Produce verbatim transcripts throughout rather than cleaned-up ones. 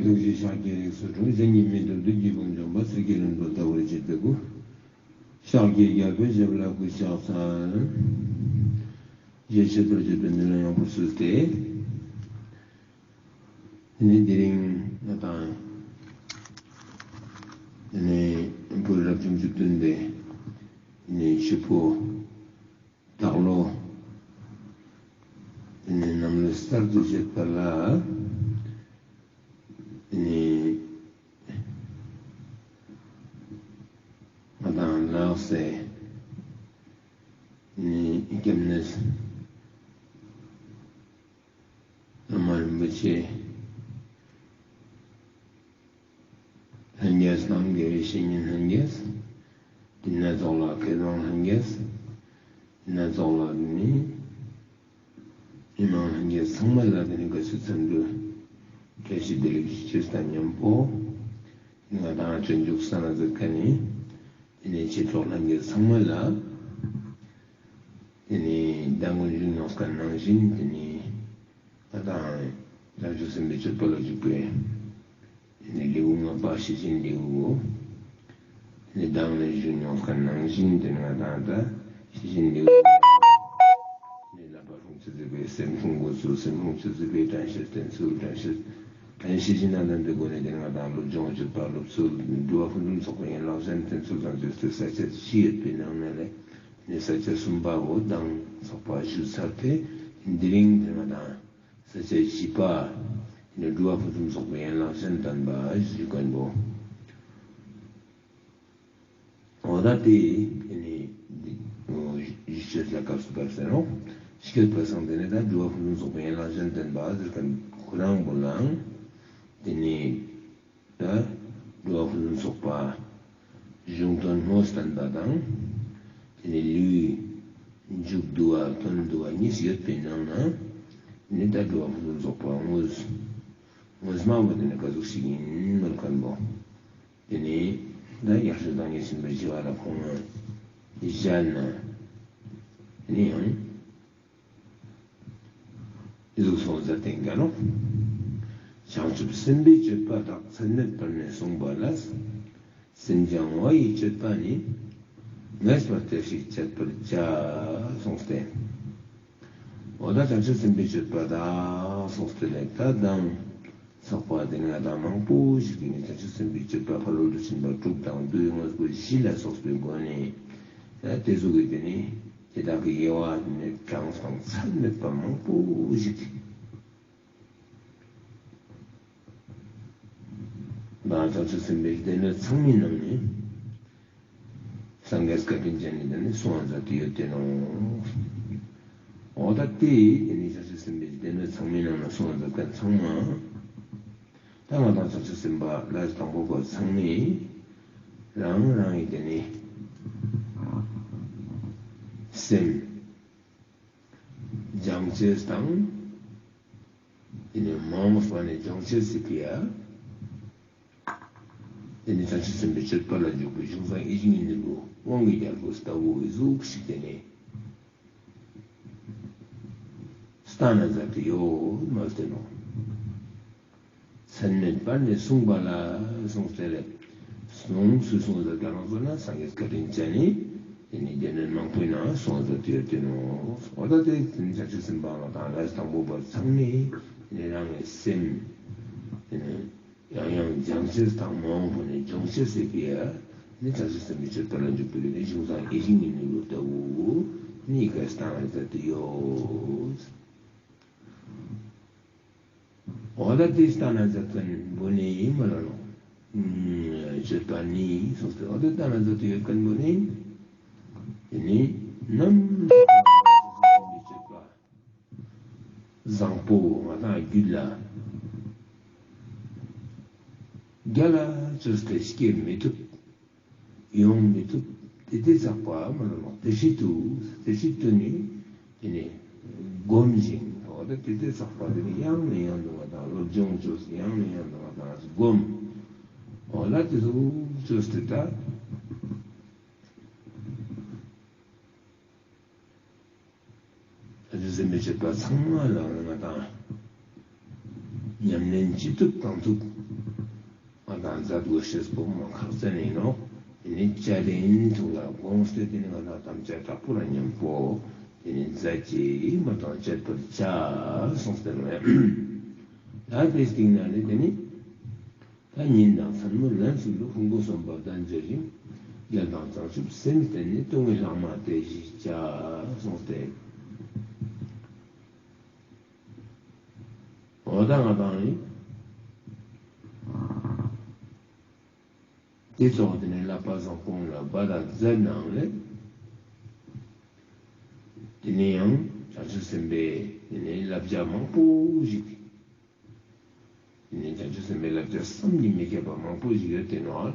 ཐུགས་རྗེ་ཤཱཀྱའི་རིགས་སུ་འཁྲུངས། གཞན་གྱིས་མི་ཐུབ་བདུད་ཀྱི་དཔུང་འཇོམས་པ། སྲས་ཀྱི་བློན་པོ་ཟླ་བོར་བྱེད་པའི་སྐུ། ཤཱཀྱའི་རྒྱལ་པོའི་ཞབས་ལ་གུས་ཕྱག་འཚལ། རྗེ་མཆོད་པར་བརྗོད་པའི་མི་ལུས་ཡངས་པོར་གསོལ་ཏེ། དེ་ནས་དེ་རིང་ང་དང་དེ་ནས་བོད་རབ་བྱུང་བཅུ་བདུན་པའི་དེ་ནས་ཆུ་ཕོ་དྭགས་ལོ། དེ་ནས་གནམ་ལོ་གསར་དུ་བཞད་པ་ལ། དེ་ནས་ང་དང་ལགས་སེ། དེ་ནས་སྐྱབས་གནས་བླ་མ་རིན་པོ་ཆེ་ལྷན་རྒྱས་དང་དགེ་བའི་བཤེས་གཉེན་ལྷན་རྒྱས། དེ་ནས་ཚོགས་ལ་མཁས་དབང་ལྷན་རྒྱས། དེ་ནས་ཚོགས་ལ་དེ་ནས་མི་མང་ལྷན་རྒྱས་ཚང་མ་ལ་དེ་ནས་དགའ་བསུ་འཚམས་འདྲི་བཀྲ་ཤིས་བདེ་ལེགས་ཞུ་ཅེས་དང་མཉམ་པོ། ང་དང་སྤྱོད་འཇུག་ས་ན་ཟེར་མཁན་ནི་དེ་ནས་ཆོས་གྲོགས་ལྷན་རྒྱས་ཚང་མ་ལ། དེ་ནས་མདང་དགོང་ཞུས་མྱོང་མཁན་ནང་བཞིན་དེ་ནས་ང་དང་བྱང་ཆུབ་སེམས་དཔའི་སྤྱོད་པ་ལ་འཇུག་པའི་དེ་ནས་ལེའུ་ལྔ་པ་ཤེས་བཞིན་ལེའུ། དེ་ནས་མདང་ལ་ཞུས་མྱོང་མཁན་ནང་བཞིན་དེ་ནས་ང་དང་ད་ཤེས་བཞིན་ལེའུ། དེ་ནས་བསླབ་པ་སྲུང་ཆེས་ཟེར་བའི་སེམས་སྲུང་དགོས་ཚུལ། སེམས་སྲུང་ཆེས་ཟེར་བའི་དྲན་ཤེས་བསྟེན་ཚུལ། དྲན་ཤེས་དྲན་ཤེས་བཞི་དང་ལྡན་པའི་སྒོ་ནས་དེ་ནས་ང་དང་སློབ་སྦྱོང་སྤྱོད་པ་སློབ་ཚུལ། སྒྲུབ་པ་ཕུན་སུམ་ཚོགས་པའི་ཡན་ལག་གཞན་བསྟེན་ཚུལ་དང་བཅས་ཏེ་ས་བཅད་བཞི་ཡོད་པའི་ནང་ནས་ལས། ནས་ས་བཅད་གསུམ་པ་བོ་དང་ཚོགས་པ་ཞུ་ཚར་ཏེ། དེ་རིང་དེ་ང་དང་ས་བཅད་བཞི་པ་ནས་སྒྲུབ་པ་ཕུན་སུམ་ཚོགས་པའི་ཡན་ལག་གཞན་བསྟན་པ་ཞུ་མཁན་བོ། འོ་ད་དེ་དེ་ནས་འདི་ཞུ་ཅེས་ལ་སྐབས་སུ་བབས་ཟེར་རོ། ཞིག་ཡོད་པ་སང་དེ་ནས་ད་སྒྲུབ་པ་ཕུན་སུམ་ཚོགས་པའི་ཡན་ལག་གཞན་བསྟན་པ་ཟེར་མཁན་ཁོ་རང་བོ་ལའང་དེ་ནས། ད་སྒྲུབ་པ་ཕུན་སུམ་ཚོགས་པ་གཞུང་དོན་སྔོན་བསྟན་པ་དང་། དེ་ནས་ལེའུའི་མཇུག་བསྡུ་བ་དོན་བསྡུ་བ་གཉིས་ཡོད་པའི་ནང་ན། དེ་ནས་ད་སྒྲུབ་པ་ཕུན་སུམ་ཚོགས་པ་དངོས་དངོས་མ་བོ་དེ་ནས་ག་ཟུག་ཞིག་ཡིན་མོལ་མཁན་བོ། དེ་ནས་ད་ཡག་ཤོས་དང་ངས་ཆེན་པོའི་བྱ་བ་ལ་ཁོང་ང་བཞག་ན། དེ་ནས་ཡང་། འདི་ཟུག་གསུངས་ཟེར་ཏེ་ཀ་ནོ། བྱང་ཆུབ་སེམས་དཔའི་སྤྱོད་པ་དག། ཚད་མེད་པར་ནི་གསུངས་པ་ལ། སེམས་སྦྱང་བ་ཡི་སྤྱོད་པ་ནི། ངེས་པར་དེ་བཞིན་སྤྱད་པར་བྱ། གསུངས་ཏེ། འོ་ད་བྱང་ཆུབ་སེམས་དཔའི་སྤྱོད་པ་དག་གསུངས་ཏེ་ལེ། ད་དང་ཚོགས་པ་དེ་ནས་ང་དང་མང་པོ་ཞིག་གིས་ནི་བྱང་ཆུབ་སེམས་དཔའི་སྤྱོད་པ་ཕ་རོལ་ཏུ་ཕྱིན་པ་དྲུག་དང་བསྡུ་བའི་དངོས་པོ་བཞི་ལ་སོགས་པའི་སྒོ་ནས་ད་དེ་ཟུག་གི་དེ་ནི། དེ་དག་གི་དབྱེ་བ་ནི་གྲངས་དང་ཚད་མེད་པ་མང་པོ་ཞིག་ད་བྱང་ཆུབ་སེམས་དཔའི་སྡེ་སྣོད་ཚང་མའི་ནང་ནས་སངས་རྒྱས་བཀའ་དྲིན་ཅན་ནི་དེ་ནི་གསུང་བ་མཛད་དེ་ཡོད་དེ་ནོ། འོ་ད་དེ་དེ་ནི་བྱང་ཆུབ་སེམས་དཔའི་སྡེ་སྣོད་ཚང་མའི་ནང་ན་གསུང་བ་མཛད་མཁན་ཚང་མ། ད་ང་དང་བྱང་ཆུབ་སེམས་དཔའ་ལ་དང་པོ་པ་ཚང་མས་རང་རང་གི་དེ་ནི་སེམས་སྦྱང་ཅེས་དང་། དེ་ནས་མ་འོངས་པ་ནས་སྦྱོང་ཅེས་སི་ཕི་ཡ། དེ་ནས་བྱང་ཆུབ་སེམས་དཔའི་སྤྱོད་པ་ལ་འཇུག་པའི་གཞུང་བཟང་ཡིད་བཞིན་གྱི་ནོར་བུ་དབང་གི་རྒྱལ་པོ་ལྟ་བུ་འི་ཟུག་ཤིག་དེ་ནས་བསྟན་ན་མཛད་དེ་ཡོད་མ་ཟེར་ནོ། ཚད་མེད་པར་ནི་གསུངས་པ་ལ་གསུངས་ཏེ་ལེ། གསུངས་སུ་གསུངས་ཟེར་ག་ལ་སོང་ན་སངས་རྒྱས་བཀའ་དྲིན་ཅན་ནི་དེ་ནི་སྡེ་སྣོད་མང་པོའི་ནང་གསུངས་ཟེར་དེ་ཡོད་དེ་ནོ། འོ་ད་དེ་བྱང་ཆུབ་སེམས་དཔའ་ལ་དང་ལས་དང་པོ་པ་ཚང་མས་དེ་ནི་རང་གི་སེམས་དེ་ནི་ཡང་ཡང་སྦྱང་ཅེས་དང་མ་འོངས་པ་ནས་སྦྱོང་ཅེས་སི་ཕི་ཡ་ནི་བྱང་ཆུབ་སེམས་དཔའི་སྤྱོད་པ་ལ་འཇུག་པའི་དེ་ནི་གཞུང་བཟང་ཡིད་བཞིན་གྱི་ནོར་བུ་ལྟ་བུ་ནི་ག་བསྟན་ན་མཛད་དེ་ཡོད། འོ་ད་དེ་བསྟན་ན་མཛད་མཁན་བོ་ནི་མ་ལ་ནོ། སྤྱོད་པ་ནི་གསུངས་ཏེ། འོ་ད་བསྟན་ན་མཛད་དེ་ཡོད་མཁན་བོ་ནི། དེ་ནི་ནམ་སྤྱོད་པ་བཟང་པོ་ང་དང་རྒྱུད་ལ་རྒྱ་ལ་བཅོས་ཏེ་སྐྱེ་མི་ཐུབ། ཡོང་མི་ཐུབ། དེ་དེ་ཚགས་པ་མ་ལ་ནོ། དེ་བཞིན་དུ་དེ་བཞིན་དུ་ནི་དེ་ནི་སྒོམ་ཞིང་། འོ་ད་དེ་དེ་ཚགས་པ་དེ་ནི་ཡང་ནས་ཡང་དུ་ང་དང་སློབ་སྦྱོང་བཅོས། ཡང་ནས་ཡང་དུ་ང་དང་སྒོམ། འོ་ད་དེ་ཚོ་བཅོས་ཏེ་ད་བྱང་ཆུབ་སེམས་དཔའི་སྤྱོད་པ་ཚང་མ་ལ་ང་དང་ཉམས་ལེན་ཅི་ཐུབ་གང་ཐུབ་ མཛད་དགོས་ཤེས་པོ་མ་ཁག་ཅན་ཡིན་ནོག། དེ་ནི་བཅད་དེ་ཡིན་ཐུགས་ལ་དགོངས་ཏེ་དེ་ནི་ང་དང་དམ་བཅའ་དྲག་པོ་རང་མཉམ་པོ་དེ་ནི་མཛད་ཅེས་མ་དང་བཅད་པར་བྱ་གསུངས་ཏེ་ནོག་ཡ། ད་དེ་སྟིང་ན་ནི་དེ་ནི་ད་ཉིན་དང་མཚན་མོ་ལན་གསུམ་དུ་ཕུང་པོ་གསུམ་པ་ལྡན་འབྱོར་ཞིང་། རྒྱལ་དང་བྱང་ཆུབ་སེམས་བརྟེན་ནས། སྟོང་ཉིད་ལྷག་མ་དེ་བཞིན་བྱ་གསུངས་ཏེ། འོ་ད་ང་དང་ནི། དེ་ཙོགས་དེ་ནི་བསླབ་པ་བཟང་པོ་ལ་བ་དང་མཛད་ནང་ལས། དེ་ནི་ཡང་བྱང་ཆུབ་སེམས་དཔའི་དེ་ནི་བསླབ་བྱ་མང་པོ་ཞིག། དེ་ནི་བྱང་ཆུབ་སེམས་དཔའི་བསླབ་བྱ་བསམ་གྱིས་མི་ཁྱབ་པ་མང་པོ་ཞིག་ཡོད་དེ་ནོག།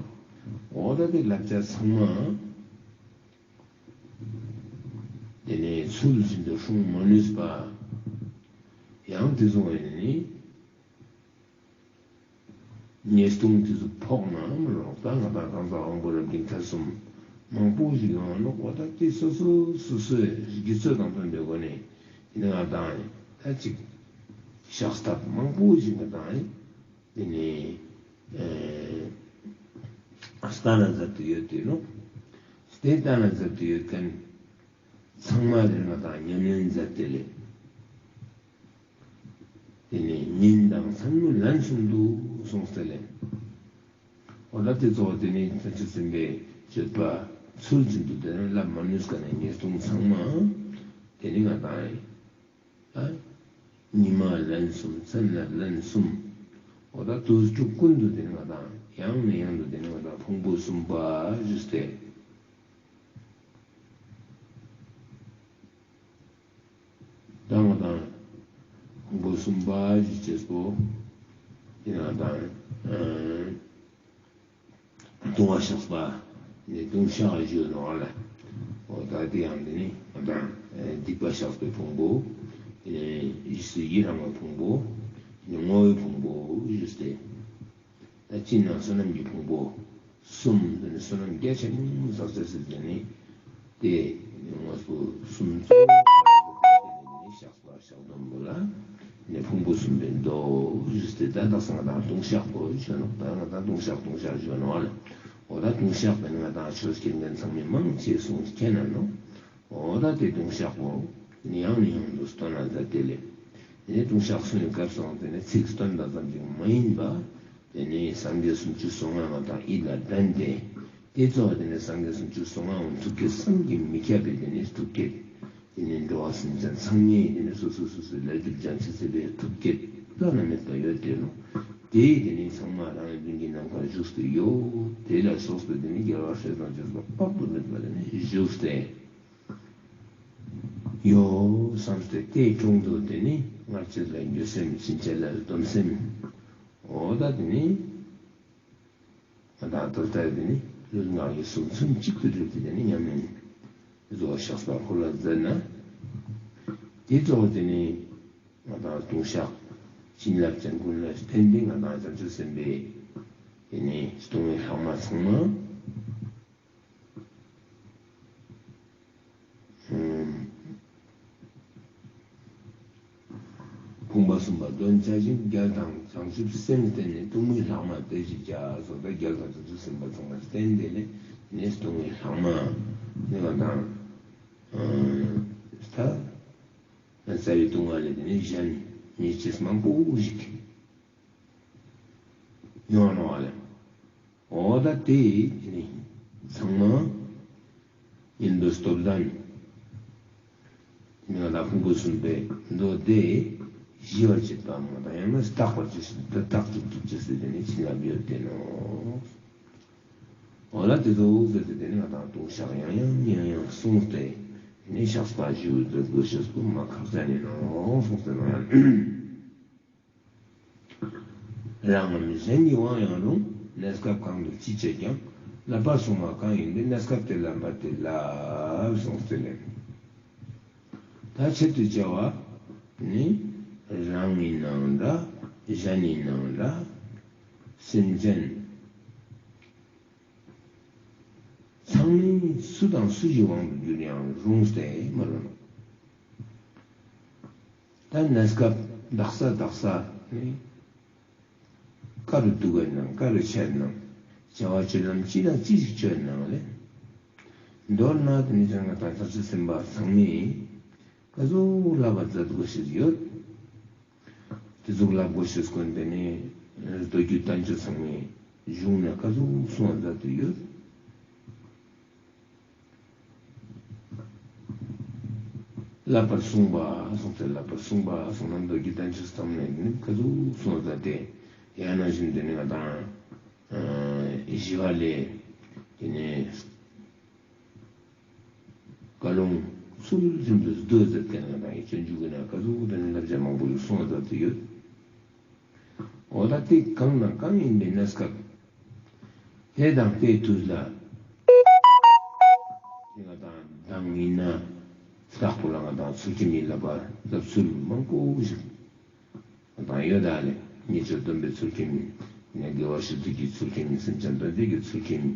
འོ་ད་དེ་བསླབ་བྱ་ཚང་མ་དེ་ནི་ཚུལ་བཞིན་དུ་སྲུང་མ་ནུས་པ། ཡང་དེ་ཙོགས་ཡིན་ནི། ཉེས་ལྟུང་དེ་ཚོ་ཕོག་ན་མི་རུང་། ད་ང་དང་གང་ཟག་དབང་པོ་རབ་འབྱམས་ཐེར་གསུམ་མང་པོ་ཞིག་ཡོང་ནོག། འོ་ད་དེ་སོ་སོ་སོ་སོའི་དགེ་ཚུལ་དང་མཐུན་པའི་སྒོ་ནས་དེ་ནི་ང་དང་ད་ཅིག་བཤགས་ཐབས་མང་པོ་ཞིག་ང་དང་དེ་ནི་ཨེ་སྟན་ན་མཛད་དེ་ཡོད་དེ་ནོག། དེ་སྟན་ན་མཛད་དེ་ཡོད་མཁན་ཚང་མ་དེ་ནི་ང་དང་ཉམས་ལེན་མཛད་དེ་ལེ། དེ་ནས་ཉིན་དང་མཚན་མོ་ལན་གསུམ་དུ་གསུངས་ཏེ་ལེ། འོ་ད་དེ་ཙོགས་དེ་ནི་བྱང་ཆུབ་སེམས་དཔའི་སྤྱོད་པ་ཚུལ་བཞིན་དུ་དེ་ནི་བསླབ་མ་ནུས་ཀ་ནས་ཉེས་ལྟུང་ཚང་མ་དེ་ནི་ང་དང་ཨ་ཉི་མ་ལན་གསུམ་མཚན་ལ་ལན་གསུམ། འོ་ད་དུས་དྲུག་ཀུན་ཏུ་དེ་ནི་ང་དང་ཡང་ནས་ཡང་དུ་དེ་ནི་ང་དང་ཕུང་པོ་གསུམ་པ་ཞུས་ཏེ། ད་ང་དང་ཕུང་པོ་གསུམ་པ་ཞུ་ཅེས་པོ་དེ་ང་དང་ལྟུང་བ་བཤགས་པ་ནི་ལྟུང་བཤགས་ཞུ་ནོག་ལེ། འོ་ད་དེ་ཡང་དེ་ནི་ང་དང་སྡིག་པ་བཤགས་པའི་ཕུང་པོ། དེ་ནི་ཡིད་སུ་ཡི་རང་བའི་ཕུང་པོ། དེ་ནི་བསྔོ་བའི་ཕུང་པོ་ཞུས་ཏེ། ད་ཅི་ན་བསོད་ནམས་ཀྱི་ཕུང་པོ་གསུམ་དེ་ནི་བསོད་ནམས་རྒྱ་ཆེན་པོ་བསགས་ཅེས་སི་དེ་ནི་དེ་དངོས་པོ་གསུམ་གཙོ་བོ་དེ་ནི་བཤགས་པ་བཤགས་སྡོམ་པོ་ལ་ནི་ཕུང་པོ་གསུམ་པའི་མདོ་ཞུས་ཏེ། ད་དག་ས་ང་དང་ལྟུང་བཤགས་པོ་ཞུ་ནོག། ད་ང་དང་ལྟུང་བཤགས་ལྟུང་བཤགས་ཞུ་ནོག་ལེ། འོ་ད་ལྟུང་བཤགས་པོ་ནི་ང་དང་ཆོས་མཁྱེན་མཁན་ཚང་མས་མང་ཆེ་གསུངས་མཁྱེན་ན་ནོག། འོ་ད་དེ་ལྟུང་བཤགས་པོ་ནི་ཡང་ནས་ཡང་དུ་སྟོན་ན་མཛད་དེ་ལེ། དེ་ནས་ལྟུང་བཤགས་གསུང་བའི་སྐབས་སུའང་དེ་ནི་ཚིག་སྟོན་པ་ཙམ་ཞིག་མ་ཡིན་པ། དེ་ནས་སངས་རྒྱས་སུམ་ཅུ་སོ་ལྔ་ང་དང་ཡིད་ལ་དྲན་ཏེ། དེ་ཙོགས་དེ་ནས་སངས་རྒྱས་སུམ་ཅུ་སོ་ལྔའང་ཐུགས་བསྐྱེད་བསམ་གྱིས་མི་ཁྱབ་པའི་དེ་ནས་ཐུགས་བསྐྱེད། དེ་ནས་འགྲོ་བ་སེམས་ཅན་ཚང་མའི་དེ་ནས་སོ་སོ་སོ་སོའི་ལས་སྒྲིབ་སྦྱང་ཅེས་སི་ཐུགས་བསྐྱེད་བླ་ན་མེད་པ་ཡོད་དེ་ནོག། དེ་དེ་ནས་ཚང་མ་རང་གི་མདུན་གྱི་ནམ་མཁར་བཞུགས་ཏེ་ཡོད། དེ་ལ་སོགས་པའི་དེ་ནས་རྒྱལ་བ་སྲས་དང་བཅས་པ་དཔག་ཏུ་མེད་པ་དེ་ནས་བཞུགས་ཏེ་ཡོད་བསམས་ཏེ། དེའི་དྲུང་དུ་དེ་ནི་སྔར་ཆད་ལ་འགྱོད་སེམས་ཕྱིན་ཆད་ལ་སྡོམ་སེམས། འོ་ད་དེ་ནི་ང་དང་ད་ལྟ་དེ་ནི་ལུས་ངག་ཡིད་གསུམ་ཚུན་གཅིག་ཏུ་སྒྲིལ་ཏེ་དེ་ནི་ཉམས་ལེན་བཟོ་བཤགས་པ་ཁོ་ལ་མཛད་ན། དེ་ཙོགས་དེ་ནི་ང་དང་ལྟུང་བཤགས་བྱིན་རླབས་ཅན་ཀུན་ལ་བརྟེན་ཏེ་ང་དང་བྱང་ཆུབ་སེམས་དཔའི་དེ་ནི་སྟོང་ཉིད་ལྷག་མ་ཚང་མ། ཕུང་པོ་གསུམ་པ་དོན་བྱ་ཞིང་། རྒྱལ་དང་བྱང་ཆུབ་སེམས་བརྟེན་ནས། སྟོང་ཉིད་ལྷག་མ་དེ་བཞིན་བྱ། སོགས་པའི་རྒྱལ་དང་བྱང་ཆུབ་སེམས་དཔའ་ཚང་མ་བརྟེན་ཏེ་ནི་སྟོང་ཉིད་ལྷག་མ་ནི་ང་དང་ད་རྩ་བའི་ལྟུང་བ་ལས་དེ་ནི་གཞན་ཉེས་ཅེས་མང་པོ་ཞིག་ཡོང་ནོག་ལེ། འོ་ད་དེ་ཚང་མ་ཡིན་པའི་སྟོབས་ལྡན་ང་དང་ཕུང་པོ་གསུམ་པའི་མདོ་དེ་ཞི་བར་བྱེད་པའམ་ང་དང་ཡང་ན་དག་པར་བྱེད་ཅེས་དེ་དག་ཅིག་ཐུབ་ཅེས་སི་དེ་ནི་བྱིན་རླབས་ཡོད་དེ་ནོག། འོ་ད་དེ་ཙོགས་ཟེར་ཏེ་དེ་ནི་ང་དང་ལྟུང་བཤགས་ཡང་ཡང་ཡང་ཡང་གསུངས་ཏེ་དེ་ནི་བཤགས་པ་ཞུ་དགོས་ཤེས་པོ་མ་ཁག་ཅན་ཡིན་ནོག་གསུངས་ཏེ་ནོག་ཡང་། རང་ངམ་གཞན་གྱི་དབང་ཡང་རུང་། གནས་སྐབས་གང་དུ་ཅི་སྤྱད་ཀྱང་། བསླབ་པར་གསུངས་པ་གང་ཡིན་པའི། གནས་སྐབས་དེ་ལ་འབད་དེ་བསླབ། གསུངས་ཏེ་ལེ། ད་ཆེད་དུ་བྱ་བ་ནི་རང་ཡིན་ནའང་འདྲ། གཞན་ཡིན་ནའང་འདྲ། སེམས་ཅན་ཚང་མའི་སུ་དང་སུ་ཞིག་དབང་དུ་གྱུར་ཡང་རུང་སྟེ་མ་རུང་། ད་གནས་སྐབས་དག་ས་དག་ས་ནི་ ག་རུ་འདུག་ག་ནང་ག་རུ་ཆ་ནང་བྱ་བ་སྤྱོད་ལམ་ཅི་ལ་ཅི་ཞིག་སྤྱོད་ནང་ལེ། མདོར་ན་དེ་ནི་ང་དང་ཐར་ཅེས་སེམས་པ་ཚང་མས་ག་ཟུག་ལབ་པ་མཛད་དགོས་ཤེས་ཡོད། དེ་ཟུག་ལབ་དགོས་ཤེས་ཀུན་དེ་ནི་མདོ་རྒྱུད་བསྟན་བཅོས་ཚང་མའི་གཞུང་ན་ག་ཟུག་གསུངས་པ་མཛད་དེ་ཡོད། བསླབ་པར་གསུངས་པ་གསུངས་ཏེ་བསླབ་པར་གསུངས་པ་གསུངས་ན་མདོ་རྒྱུད་བསྟན་བཅོས་ཙམ་ནས་ནི་ག་ཟུག་གསུངས་ཏེ་ཡང་ན་བཞིན་དེ་ནི་ང་དང་ཞི་བ་ལྷས་དེ་ནི་བཀའ་ལུང་ཚུལ་བཞིན་དུ་སྡོད་མཛད་མཁན་ང་དང་ཡི་སྤྱོད་འཇུག་གི་ནང་ག་ཟུག་དེ་ནི་བསླབ་བྱ་མང་པོ་ཞིག་གསུངས་མཛད་དེ་ཡོད། འོ་ད་དེ་གང་ན་གང་ཡིན་པའི་གནས་སྐབས། དེ་དང་དེའི་དུས་ལ། དེ་ང་དང་མདང་ཡིན་ན་རྟག་པོ་ལ་ང་དང་ཚུལ་ཁྲིམས་ཡིན་ལ་བར་ལབ་ཚུལ་མང་པོ་ཞིག་ང་དང་ཡོད་ད་ལེ། ཉེས་སྤྱོད་སྡོམ་པའི་ཚུལ་ཁྲིམས་ནས་དགེ་བ་བཤད་ཚུལ་གྱི་ཚུལ་ཁྲིམས་སེམས་ཅན་དོན་བྱེད་ཀྱི་ཚུལ་ཁྲིམས།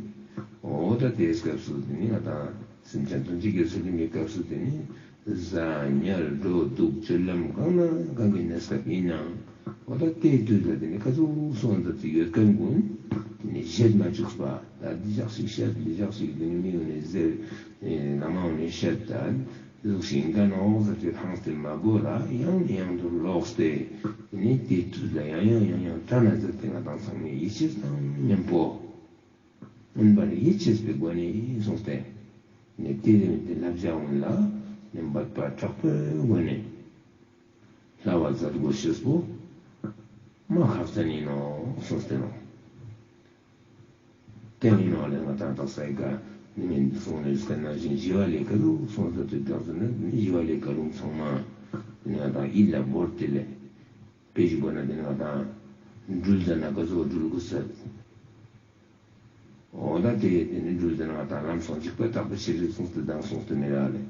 འོ་ད་དེའི་སྐབས་སུ་དེ་ནི་ང་དང་སེམས་ཅན་དོན་བྱེད་ཀྱི་ཚུལ་ཁྲིམས་ཀྱི་སྐབས་སུ་དེ་ནི། བཟའ་ཉལ་འགྲོ་འདུག་སྤྱོད་ལམ་གང་ན་གང་གི་གནས་སྐབས་ཡིན་ནའང་། འོ་ད་དེའི་དུས་ལ་དེ་ནི་ག་ཟུག་གསུངས་མཛད་དེ་ཡོད་མཁན་ཀུན་དེ་ནི་བཞེད་མ་བཅུག་པ། ད་འདི་ཞག་ཞིག་བཤད་འདི་ཞག་ཞིག་དེ་ནི་མི་ཡོང་ནས་ཟེར། ནང་མ་ཡོང་ནས་བཤད་ད་འདི་ཟུག་ཞིག་ཡིན་ཀ་ནོག་ཟེར་ཏེ་ཧང་སྟེ་མ་དགོས་ལ་ཡང་ནས་ཡང་དུ་ལོག་སྟེ། དེ་ནི་དེའི་དུས་ལ་ཡང་ཡང་ཡང་ཡང་བཀྲ་ན་མཛད་དེ་ང་དང་ཚང་མས་ཡིད་ཆེས་དང་མཉམ་པོ། མངོན་པར་ཡིད་ཆེས་པའི་སྒོ་ནས་གསུངས་ཏེ། ནི་དེ་རིང་དེ་བསླབ་བྱ་འོན་ལ་ནི་འབད་པ་དྲག་པོའི་སྒོ་ནས་བསླབ་པ་མཛད་དགོས་ཤེས་པོ་མ་ཁག་ཅན་ཡིན་ནོག་གསུངས་ཏེ་ནོག། དེ་ཡིན་ནོག་ལེ། ང་དང་དག་ས་ཡི་ག་ནི་ངས་གསུངས་ནས་ཟེར་ན་བཞིན་ཞི་བ་ལྷས་ག་ཟུག་གསུངས་ཏེ་དུས་དག་ས་ནི་ཞི་བ་ལྷས་བཀའ་ལུང་ཚང་མ་ནི་ང་དང་ཡིད་ལ་བོར་ཏེ་ལེ། དཔེ་ཞིག་བོར་ན་དེ་ནི་ང་དང་འགྲུལ་ཟ་ན་ག་ཟུག་འགྲུལ་དགོས་ཟེར། འོ་ད་དེ་དེ་ནི་འགྲུལ་ཟ་ན་ང་དང་ལམ་སང་འཇིགས་པ་དག་པའི་ཕྱིར་རིག་གསུངས་ཏེ་དང་གསུངས་ཏེ་མི་རག་ལེ།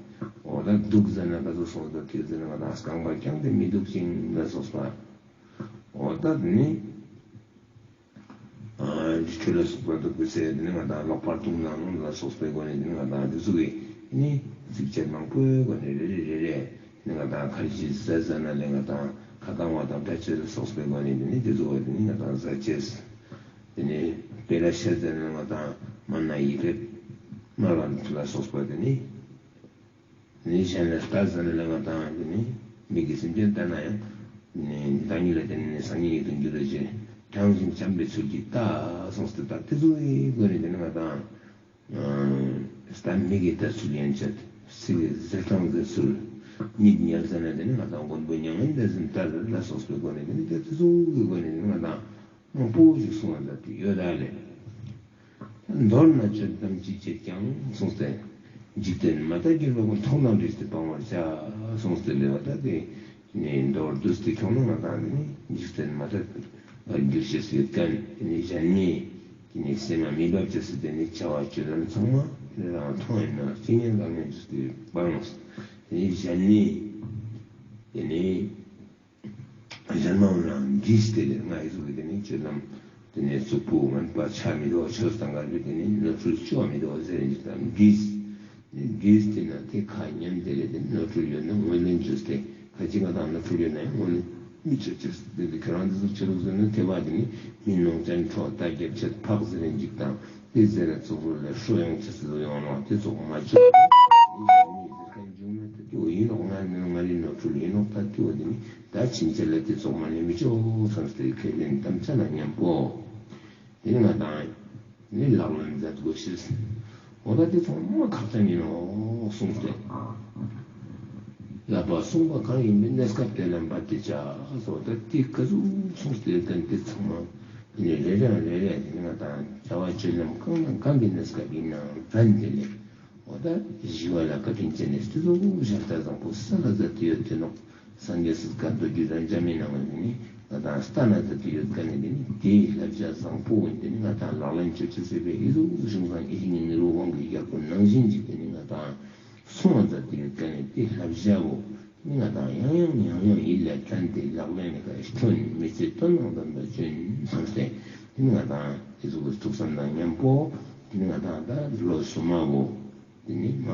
འོ་ད་འདུག་ཟ་ན་ག་ཟུག་གསུངས་ཏེ་དེ་ཟེར་ན་ང་དང་རྐང་པ་བརྐྱངས་ཏེ་མི་འདུག་ཅིང་ལ་སོགས་པ། འོ་ད་དེ་ནི་ཨ་འདི་ཆོས་ལ་སོགས་པ་འདུག་པའི་ཚེ་དེ་ནི་ང་དང་ལོག་པར་ལྟུང་ན་ལ་སོགས་པའི་སྒོ་ནས་དེ་ནི་ང་དང་འདི་ཚོ་གི་ནི་ཚིགས་བཅད་མང་པོའི་སྒོ་ནས་རེ་རེ་རེ་རེ། དེ་ནི་ང་དང་ཁ་ཅིག་ཟས་ཟ་ན་ལས་ང་དང་ཁ་བཏང་བ་དང་འདྲ་ཅེས་ལ་སོགས་པའི་སྒོ་ནས་དེ་ནི་དེ་ཚོ་བ་དེ་ནི་ང་དང་ཟ་ཅེས། དེ་ནི་དཔེ་ལ་བཤད་ཟ་ན་ང་དང་མ་ན་ཡིད་རེད། མ་ལ་ལ་སོགས་པ་དེ་ནི། དེ་ནི་གཞན་ལ་ལྟ་ཟ་ན་ལས་ང་དང་དེ་ནི་མིག་གིས་སེམས་ཅན་ལྟ་ན་ཡང་། དེ་ནི་བདག་ཉིད་ལ་དེ་ནི་སང་ཉིན་ཡིད་དུ་འགྱུར་རོ་ཞེས་དྲང་ཞིང་བྱམས་པའི་ཚུལ་གྱིས་ལྟ་གསུངས་ཏེ་ད་དེ་ཚོ་བའི་སྒོ་ནས་དེ་ནི་ང་དང་། ཨ་ད་མིག་གིས་ལྟ་ཚུལ་ཡན་ཆད། ཚིག་གིས་ཟེར་དྲང་ཟེར་ཚུལ། གཉིད་ཉལ་ཟ་ན་དེ་ནི་ང་དང་མགོན་པོ་མྱ་ངན་འདའ་ཟིན་ལྟར་ལ་སོགས་པའི་སྒོ་ནས་དེ་ནི་དེ་ཚོ་གི་སྒོ་ནས་དེ་ནི་ང་དང་མང་པོ་ཞིག་གསུངས་པ་མཛད་དེ་ཡོད་ད་ལེ། མདོར་ན་སྤྱོད་དམ་ཅི་བྱེད་ཀྱང་གསུངས་ཏེ། འཇིག་རྟེན་མ་དག་གི་བློ་ཀུན་ཐོག་ནས་བྲིས་ཏེ་སྤང་བར་བྱ་གསུངས་ཏེ་ལེ་བ་ད་དེ། ནི་མདོར་བསྡུས་ཏེ་ཁྱོང་ན་ང་དང་ནི་འཇིག་རྟེན་མ་དག་པར་འགྱུར་ཤེས་ཡོད་མཁན་ནི་གཞན་མི་དེ་ནི་སེམས་མ་མི་འབབ་ཅེས་སི་དེ་ནི་བྱ་བ་སྤྱོད་ལམ་ཚང་མ་རང་མཐོང་ཡིན་ན་ཅི་ཉན་གང་ཉན་ཅེས་སི་སྤང་ངོ་། དེ་ནི་གཞན་མི་དེ་ནི་གཞན་མ་འོ་ན་འདྲིས་ཏེ་ལེ་ང་ཡི་ཟུག་གི་དེ་ནི་སྤྱོད་ལམ་དེ་ནི་གཙུག་ཕུད་ངན་པ་ཆ་མི་འདུག་ཆོས་དང་འགལ་བའི་དེ་ནི་ནོར་འཁྲུལ་ཅོ་མི་འདུག་ཟེར་ཡིན་ཅིག་དང་འདྲིས། འདྲིས་ཏེ་ན་དེ་ཁ་ཉན་དེ་ལས་དེ་ནོར་འཁྲུལ་ཡོད་ན་ངོས་ལེན་བཅོས་ཏེ་ཁ་ཅིག་ང་དང་ནོར་འཁྲུལ་ཡོད་ན་ཡང་ངོས་ལེན་མི་བཅོས་ཅེས་དེ་དེ་ཁྱོད་རང་འདི་ཟུག་ཆེ་རུག་ཟེར་ན་དེ་བ་དེ་ནི་མི་ནོར་ཅན་ཁྲོ་ད་རྒྱབ་ཆད་ཕག་ཟེར་ཡིན་ཅིག་དང་དེ་ཟེར་ར་ཙོག་རུ་ལས་ཧྲོ་ཡོང་ཅེས་སུ་ཡོང་ནོ་དེ་ཙོག་མ་བཅོས་ཏེ་ནི་ཟེར་མཁན་བྱུང་ན་ད་དེ་བོ་ཡིན་ནོག་ང་ནི་ང་རི་ནོར་འཁྲུལ་ཡིན་ནོག་ད་དེ་བོ་དེ་ནི་ད་ཕྱིན་ཆད་ལ་དེ་ཙོག་མ་ནི་མི་བཅོ་བསམ་སྟེ་ཁས་ལེན་དམ་བཅའ་ལ་མཉམ་པོ། དེ་ནི་ང་དང་ནི་ལག་ལེན་མཛད་དགོས་ཤེས། འོ་ད་དེ་ཚང་མ་ཁག་ཅན་ཡིན་ནོག་གསུངས་ཏེ། བསླབ་པ་གསུངས་པ་གང་ཡིན་པའི་གནས་སྐབས་དེ་ལ་འབད་དེ་བྱ་སོགས་ད་དེ་ག་ཟུག་གསུངས་ཏེ་ཡོད་མཁན་དེ་ཚང་མ་ནི་རེ་རེ་རེ་རེ་དེ་ནི་ང་དང་བྱ་བ་སྤྱོད་ལམ་གང་ན་གང་གི་གནས་སྐབས་ཡིན་ནའང་བན་དེ་ལས། འོ་ད་ཞི་བ་ལྷ་བཀའ་དྲིན་ཅན་ནི་སྤྱི་ཚོགས་ཞབས་ཏ་བཟང་པོ་ས་ལ་མཛད་དེ་ཡོད་དེ་ནོག་སངས་རྒྱས་སི་བཀའ་མདོ་རྒྱུད་རང་འཇམ་མི་ནང་ནི་ང་དང་ལྟ་ན་མཛད་དེ་ཡོད་མཁན་ནི་དེ་ནི་དེའི་བསླབ་བྱ་བཟང་པོ་འོན་དེ་ནི་ང་དང་ལག་ལེན་བཅོ་ཅེས་སི་བེ་ཨི་ཟུག་གཞུང་སང་ཨི་ཤི་ནི་ནི་རུ་དབང་གི་རྒྱལ་པོ་ནང་བཞིན་གྱི་དེ་ནི་ང་དང་གསུང་བ་མཛད་དེ་ཡོད་མཁན་ནི་དེ་བསླབ་བྱ་བོ་ནི་ང་དང་ཡང་ཡང་ཡང་ཡང་ཡིད་ལ་དྲན་ཏེ་ལག་ལེན་ནི་ཀ་ཁྱོན་མི་ཚེ་དོན་དང་ལྡན་པ་བཅོན་བསམ་སྟེ་དེ་ནི་ང་དང་དེ་ཟུག་གི་ཐུགས་བསམ་དང་མཉམ་པོ་དེ་ནི་ང་དང་ད་ལོ་སོ་མ་བོ་དེ་ནི་མ།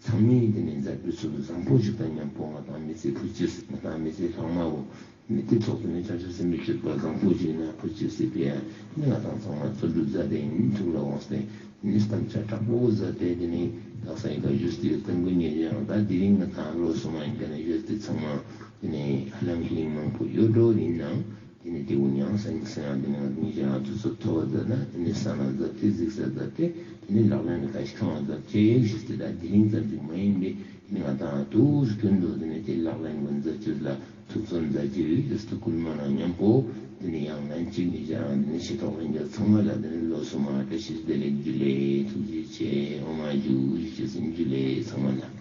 ཚང་མས་དེ་ནི་མཛད་པའི་ཚུལ་བཟང་པོ་ཞིག་དང་མཉམ་པོ་ང་དང་མི་ཚེ་ཕུད་ཅེས་ང་དང་མི་ཚེ་ལྷག་མ་བོ་ ནི་དེ་ཚོགས་ཏེ་ནི་བྱང་ཆུབ་སེམས་དཔའི་སྤྱོད་པ་བཟང་པོ་ཞིག་ན་ཕུལ་ཅེས་སི་ཕི་ཡ་ནི་ང་དང་ཚང་མ་བརྩོན་འགྲུས་མཛད་དེ་ཡིན་ཐུགས་ལ་འོངས་ཏེ་ནི་དམ་བཅའ་དྲག་པོ་མཛད་དེ་དེ་ནི་དག་ས་ཡི་ག་ཞུས་ཏེ་ཡོད་ཏེ་མགོ་ཉེ་ཡང་ད་དེ་རིང་ང་དང་ལོ་སོ་མ་ཡིན་ཀ་ནི་ཞུས་ཏེ་ཚང་མ་དེ་ནི་ཧ་ལམ་ཧི་ལིང་མང་པོ་ཡོད་འགྲོ་ཡིན་ནང་དེ་ནི་དེ་གུན་ཡང་སང་སང་དེ་ནི་ང་དང་ཡང་དུས་ཚོད་ཐོབ་པ་མཛད་ན་དེ་ནི་ས་ན་མཛད་དེ་གཟིགས་ས་མཛད་དེ་དེ་ནི་ལག་ལེན་ལ་ཁ་ཤས་ཁང་བ་མཛད་ཅེས་ཞུས་ཏེ་ད་དེ་རིང་ཙམ་ཞིག་མ་ཡིན་པའི་ང་དང་དུས་རྒྱུན་དུ་དེ་ནི་དེ་ལག་ལེན་དུ་མཛད་ཅེས་ལ་ཐུགས་བརྩོན་མཛད་ཅེས་ཡོད་ཟེར་དུ་སྐུལ་མ་ནང་མཉམ་པོ་དེ་ནི་ཡང་ལན་གཅིག་ནི་ཅང་དེ་ནི་ཤེས་རྟོགས་ལྷན་རྒྱས་ཚང་མ་ལ་དེ་ནི་ལོ་སོ་མ་བཀྲ་ཤིས་བདེ་ལེགས་ཇུ་ལེ། ཐུགས་རྗེ་ཆེ། འོ་མ་ཇུ་ཞུ་ཅེས་ཡིན། ཇུ་ལེ་ཚང་མ་ལ།